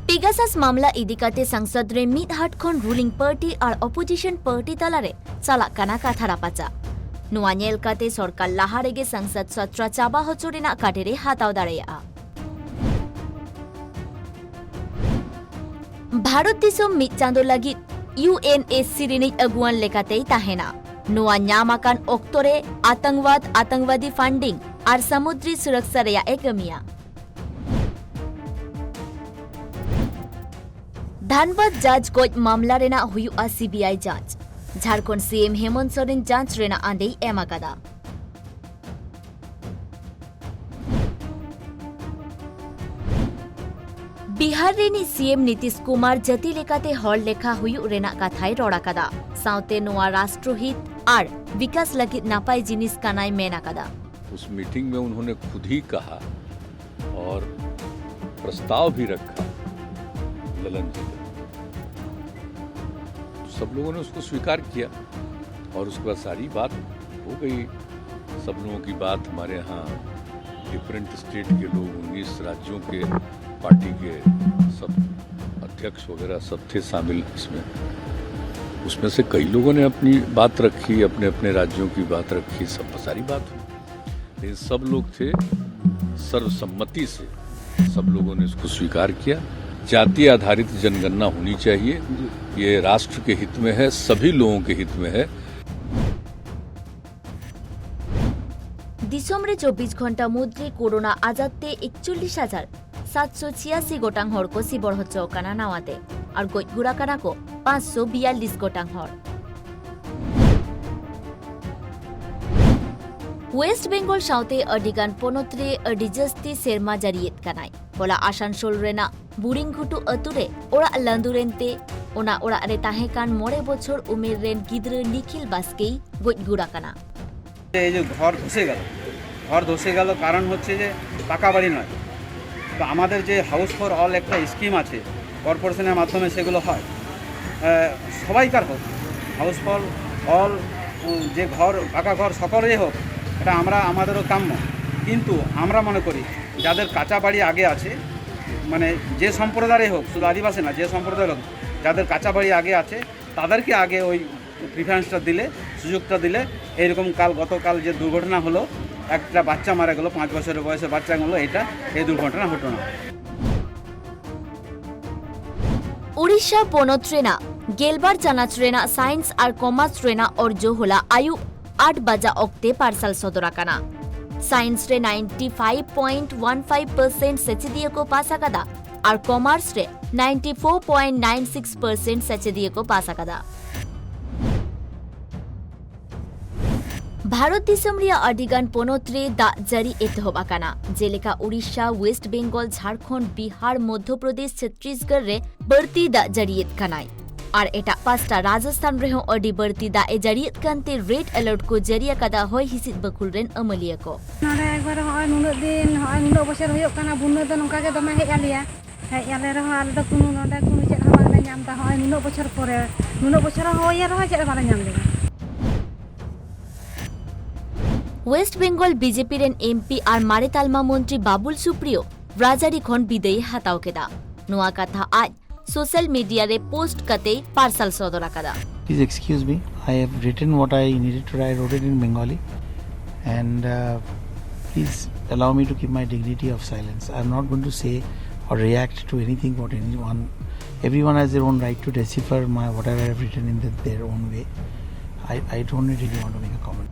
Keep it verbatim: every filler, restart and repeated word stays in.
Pegasus ᱢᱟᱢᱞᱟ ᱤᱫᱤ ᱠᱟᱛᱮ ᱥᱟᱝᱥᱚᱫ ᱨᱮ ᱢᱤᱫ ᱦᱟᱴ ᱠᱷᱚᱱ ᱨᱩᱞᱤᱝ ᱯᱟᱨᱴᱤ ᱟᱨ ᱚᱯᱳᱡᱤᱥᱚᱱ ᱯᱟᱨᱴᱤ ᱛᱟᱞᱟᱨᱮ ᱪᱟᱞᱟᱜ ᱠᱟᱱᱟ ᱠᱟᱛᱷᱟ ᱨᱟᱯᱟᱪᱟᱜ᱾ ᱱᱚᱣᱟ ᱧᱮᱞ ᱠᱟᱛᱮ ᱥᱚᱨᱠᱟᱨ ᱞᱟᱦᱟ ᱨᱮᱜᱮ ᱥᱟᱝᱥᱚᱫ ᱥᱚᱛᱨᱚ ᱪᱟᱵᱟ ᱦᱚᱪᱚ ᱨᱮᱱᱟᱜ ᱠᱟᱴᱮᱨᱮ ᱦᱟᱛᱟᱣ ᱫᱟᱲᱮᱭᱟᱜᱼᱟ᱾ ᱵᱷᱟᱨᱚᱛ ᱫᱤᱥᱚᱢ ᱢᱤᱫ ᱪᱟᱸᱫᱚ ᱞᱟᱹᱜᱤᱫ ᱤᱭᱩ ᱮᱱ ᱮᱥ ᱥᱤ ᱨᱤᱱᱤᱡ ᱟᱹᱜᱩᱣᱟᱹᱱ ᱞᱮᱠᱟᱛᱮᱭ ᱛᱟᱦᱮᱱᱟ᱾ ᱱᱚᱣᱟ ᱧᱟᱢ ᱟᱠᱟᱱ ᱚᱠᱛᱚ ᱨᱮ ᱟᱛᱟᱝᱵᱟᱫ, ᱟᱛᱟᱝᱵᱟᱫᱤ ᱯᱷᱟᱱᱰᱤᱝ ᱟᱨ ᱥᱟᱢᱩᱫᱽᱨᱤ ᱥᱩᱨᱚᱠᱥᱟ ᱨᱮᱭᱟᱜ ᱮ ᱠᱟᱹᱢᱤᱭᱟ᱾ ᱫᱷᱟᱱᱵᱟᱫᱽ ᱡᱟᱡᱽ ᱜᱚᱡ ᱢᱟᱢᱞᱟ ᱨᱮᱱᱟᱜ ᱦᱩᱭᱩᱜᱼᱟ ᱥᱤ ᱵᱤ ᱟᱭ ᱡᱟᱸᱪ᱾ ᱡᱷᱟᱲᱠᱷᱚᱸᱰ ᱥᱤ ᱮᱢ ᱦᱮᱢᱚᱱᱛ ᱥᱚᱨᱮᱱ ᱡᱟᱸᱪ ᱨᱮᱱᱟᱜ ᱟᱸᱫᱮᱭ ᱮᱢ ᱟᱠᱟᱫᱟ᱾ ᱵᱤᱦᱟᱨ ᱨᱤᱱᱤᱡ ᱥᱤ ᱮᱢ ᱱᱤᱛᱤᱥ ᱠᱩᱢᱟᱨ ᱡᱟᱹᱛᱤ ᱞᱮᱠᱟᱛᱮ ᱦᱚᱲ ᱞᱮᱠᱷᱟ ᱦᱩᱭᱩᱜ ᱨᱮᱱᱟᱜ ᱠᱟᱛᱷᱟᱭ ᱨᱚᱲ ᱟᱠᱟᱫᱟ᱾ ᱥᱟᱶᱛᱮ ᱱᱚᱣᱟ ᱨᱟᱥᱴᱨᱚᱦᱤᱛ ᱟᱨ ᱵᱤᱠᱟᱥ ᱞᱟᱹᱜᱤᱫ ᱱᱟᱯᱟᱭ ᱡᱤᱱᱤᱥ ᱠᱟᱱᱟᱭ ᱢᱮᱱ ᱟᱠᱟᱫᱟ᱾ उस मीटिंग में उन्होंने खुद ही कहा और प्रस्ताव भी रखा ललन जी का। सब लोगों ने उसको स्वीकार किया और उसके बाद सारी बात हो गई। सब लोगों की बात, हमारे यहाँ डिफरेंट स्टेट के लोग, उन्नीस राज्यों के पार्टी के सब अध्यक्ष वगैरह सब थे शामिल इसमें। उसमें से कई लोगों ने अपनी बात रखी, अपने अपने राज्यों की बात रखी, सब सारी बात हुई। लेकिन सब लोग थे, सर्वसम्मति से सब लोगों ने इसको स्वीकार किया। जाति आधारित जनगणना होनी चाहिए। ये राष्ट्र के हित में है, सभी लोगों के हित में है। ᱫᱤᱥᱚᱢ ᱨᱮ ᱪᱚᱵᱵᱤᱥ ᱜᱷᱚᱱᱴᱟ ᱢᱩᱫᱽᱨᱮ ᱠᱳᱨᱳᱱᱟ ᱟᱡᱟᱨ ᱛᱮ ᱮᱠᱪᱚᱞᱞᱤᱥ ᱦᱟᱡᱟᱨ ᱥᱟᱛᱥᱚ ᱪᱷᱤᱭᱟᱥᱤ ᱜᱚᱴᱟᱝ ᱦᱚᱲ ᱠᱚ ᱥᱤᱵᱚᱲ ᱦᱚᱪᱚ ᱟᱠᱟᱱᱟ ᱱᱟᱣᱟᱛᱮ, ᱟᱨ ᱜᱚᱡ ᱜᱩᱨ ᱟᱠᱟᱱᱟ ᱠᱚ ᱯᱟᱸᱪᱥᱚ ᱵᱤᱭᱟᱞᱞᱤᱥ ᱜᱚᱴᱟᱝ ᱦᱚᱲ᱾ ᱳᱭᱮᱥᱴ ᱵᱮᱝᱜᱚᱞ ᱥᱟᱶᱛᱮ ᱟᱹᱰᱤᱜᱟᱱ ᱯᱚᱱᱚᱛ ᱨᱮ ᱟᱹᱰᱤ ᱡᱟᱹᱥᱛᱤ ᱥᱮᱨᱢᱟ ᱡᱟᱹᱨᱤᱭᱮᱫ ᱠᱟᱱᱟᱭ᱾ ᱦᱚᱞᱟ ᱟᱥᱟᱱᱥᱳᱞ ᱨᱮᱱᱟᱜ ᱵᱩᱨᱤᱝᱜᱷᱩᱴᱩ ᱟᱹᱛᱩ ᱨᱮ ᱚᱲᱟᱜ ᱞᱟᱸᱫᱩᱨᱮᱱ ᱛᱮ ᱚᱱᱟ ᱚᱲᱟᱜ ᱨᱮ ᱛᱟᱦᱮᱸ ᱠᱟᱱ ᱢᱚᱬᱮ ᱵᱚᱪᱷᱚᱨ ᱩᱢᱮᱨ ᱨᱮᱱ ᱜᱤᱫᱽᱨᱟᱹ ᱱᱤᱠᱷᱤᱞ ᱵᱟᱥᱠᱮᱭ ᱜᱚᱡ ᱜᱩᱨ ᱟᱠᱟᱱᱟ᱾ এই যে ঘর ধসে গেল, ঘর ধসে গেল কারণ হচ্ছে যে পাকা বাড়ি নয়। তো আমাদের যে হাউস ফর অল একটা স্কিম আছে, কর্পোরেশনের মাধ্যমে সেগুলো হয়, আহ, সবাইকার হোক, হাউস ফর অল, উম, যে ঘর, পাকা ঘর সকলেরই হোক, এটা আমরা, আমাদেরও কাম্য। কিন্তু আমরা মনে করি যাদের কাঁচা বাড়ি আগে আছে, মানে যে সম্প্রদায় হোক, শুধু আদিবাসী না, যে সম্প্রদায় হোক, যাদের কাঁচা বাড়ি আগে আছে, তাদেরকে আগে ওই প্রিফারেন্সটা দিলে, সুযোগটা দিলে, এইরকম কাল, গতকাল যে দুর্ঘটনা হলো, একটা বাচ্চা মারা গেল, পাঁচ বছরের বয়সে বাচ্চা গেল, এটা এই দুর্ঘটনা ঘটনা। ᱳᱰᱤᱥᱟ ᱯᱚᱱᱚᱛ ᱨᱮᱱᱟᱜ ᱜᱮᱞᱵᱟᱨ ᱪᱟᱱᱟᱪ ᱨᱮᱱᱟᱜ ᱥᱟᱭᱮᱱᱥ ᱟᱨ ᱠᱚᱢᱟᱨᱥ ᱨᱮᱱᱟᱜ ᱚᱨᱡᱚ ᱦᱚᱞᱟ ᱟᱹᱭᱩᱵ ᱟᱴ ᱵᱟᱡᱟ ᱚᱠᱛᱮ ᱯᱟᱨᱥᱟᱞ ᱥᱚᱫᱚᱨ ᱟᱠᱟᱱᱟ᱾ ᱥᱟᱭᱮᱱᱥ ᱨᱮ ninety five point one five percent ᱥᱮᱪᱮᱫᱤᱭᱟᱹ ᱠᱚ ᱯᱟᱥ ᱟᱠᱟᱫᱟ ᱟᱨ ᱠᱚᱢᱟᱨᱥ ᱨᱮ ninety four point nine six percent ᱥᱮᱪᱮᱫᱤᱭᱟᱹ ᱠᱚ ᱯᱟᱥ ᱟᱠᱟᱫᱟ᱾ ᱵᱷᱟᱨᱚᱛ ᱫᱤᱥᱚᱢ ᱨᱮᱭᱟᱜ ᱟᱹᱰᱤᱜᱟᱱ ᱯᱚᱱᱚᱛ ᱨᱮ ᱫᱟᱜ ᱡᱟᱹᱨᱤ ᱮᱛᱚᱦᱚᱵ ᱟᱠᱟᱱᱟ, ᱡᱮᱞᱮᱠᱟ ᱳᱰᱤᱥᱟ, ᱳᱭᱮᱥᱴ ᱵᱮᱝᱜᱚᱞ, ᱡᱷᱟᱲᱠᱷᱚᱸᱰ, ᱵᱤᱦᱟᱨ, ᱢᱚᱫᱷᱭᱚ ᱯᱨᱚᱫᱮᱥ, ᱪᱷᱚᱛᱨᱤᱥᱜᱚᱲ ᱨᱮ ᱵᱟᱹᱲᱛᱤ ᱫᱟᱜ ᱡᱟᱹᱨᱤᱭᱮᱫ ᱠᱟᱱᱟᱭ᱾ ᱟᱨ ᱮᱴᱟᱜ ᱯᱟᱥᱴᱟ ᱨᱟᱡᱚᱥᱛᱷᱟᱱ ᱨᱮᱦᱚᱸ ᱟᱹᱰᱤ ᱵᱟᱹᱲᱛᱤ ᱫᱟᱜ ᱮ ᱡᱟᱹᱨᱤᱭᱮᱫ ᱠᱟᱱᱛᱮ ᱨᱮᱰ ᱟᱞᱟᱨᱴ ᱠᱚ ᱡᱟᱹᱨᱤ ᱟᱠᱟᱫᱟ ᱦᱚᱭ ᱦᱤᱸᱥᱤᱫ ᱵᱟᱹᱠᱷᱩᱞ ᱨᱮᱱ ᱟᱹᱢᱟᱹᱞᱤᱭᱟᱹ ᱠᱚ᱾ ᱱᱚᱰᱮ ᱮᱠᱵᱟᱨᱮ ᱦᱚᱸᱜᱼᱚᱭ ᱱᱩᱱᱟᱹᱜ ᱫᱤᱱ, ᱦᱚᱸᱜᱼᱚᱭ ᱱᱩᱱᱟᱹᱜ ᱵᱚᱪᱷᱚᱨ ᱦᱩᱭᱩᱜ ᱠᱟᱱᱟ, ᱵᱩᱱᱱᱟᱹ ᱫᱚ ᱱᱚᱝᱠᱟ ᱜᱮ ᱫᱚᱢᱮ ᱦᱮᱡ ᱟᱞᱮᱭᱟ᱾ ᱦᱮᱡ ᱟᱞᱮ ᱨᱮᱦᱚᱸ ᱟᱞᱮ ᱫᱚ ᱠᱳᱱᱳ ᱱᱚᱰᱮ ᱠᱳᱱᱳ ᱪᱮᱫ ᱦᱚᱸ ᱵᱟᱝᱞᱮ ᱧᱟᱢ ᱮᱫᱟ᱾ ᱦᱚᱸᱜᱼᱚᱭ ᱱᱩᱱᱟᱹᱜ ᱵᱚᱪᱷᱚᱨ ᱯᱚᱨᱮ, ᱱᱩᱱᱟᱹᱜ ᱵᱚᱪᱷᱚᱨ ᱦᱚᱸ ᱦᱩᱭᱮᱱ ᱨᱮᱦᱚᱸ ᱪᱮᱫ ᱦᱚᱸ ᱵᱟᱞᱮ ᱧᱟᱢ ᱞᱮᱫᱟ᱾ ᱳᱭᱮᱥᱴ ᱵᱮᱝᱜᱚᱞ ᱵᱤᱡᱮᱯᱤ ᱨᱮᱱ ᱮᱢᱯᱤ ᱟᱨ ᱢᱟᱨᱮ ᱛᱟᱞᱢᱟ ᱢᱚᱱᱛᱨᱤ ᱵᱟᱵᱩᱞ ᱥᱩᱯᱨᱤᱭᱳ ᱨᱟᱡᱽᱟᱹᱨᱤ ᱠᱷᱚᱱ ᱵᱤᱫᱟᱹᱭᱮ ᱦᱟᱛᱟᱣ ᱠᱮᱫᱟ᱾ ᱱᱚᱣᱟ ᱠᱟᱛᱷᱟ ᱟᱡ ᱥᱳᱥᱟᱞ ᱢᱤᱰᱤᱭᱟ ᱨᱮ ᱯᱳᱥᱴ ᱠᱟᱛᱮᱭ ᱯᱟᱨᱥᱟᱞ ᱥᱚᱫᱚᱨ ᱟᱠᱟᱫᱟ᱾ Please excuse me. I have written what I needed to write. I wrote it in Bengali. And uh, please allow me to keep my dignity of silence. I'm not going to say or react to anything what anyone. Everyone has their own right to decipher my whatever I've written in the, their own way. I, I don't really want to make a comment.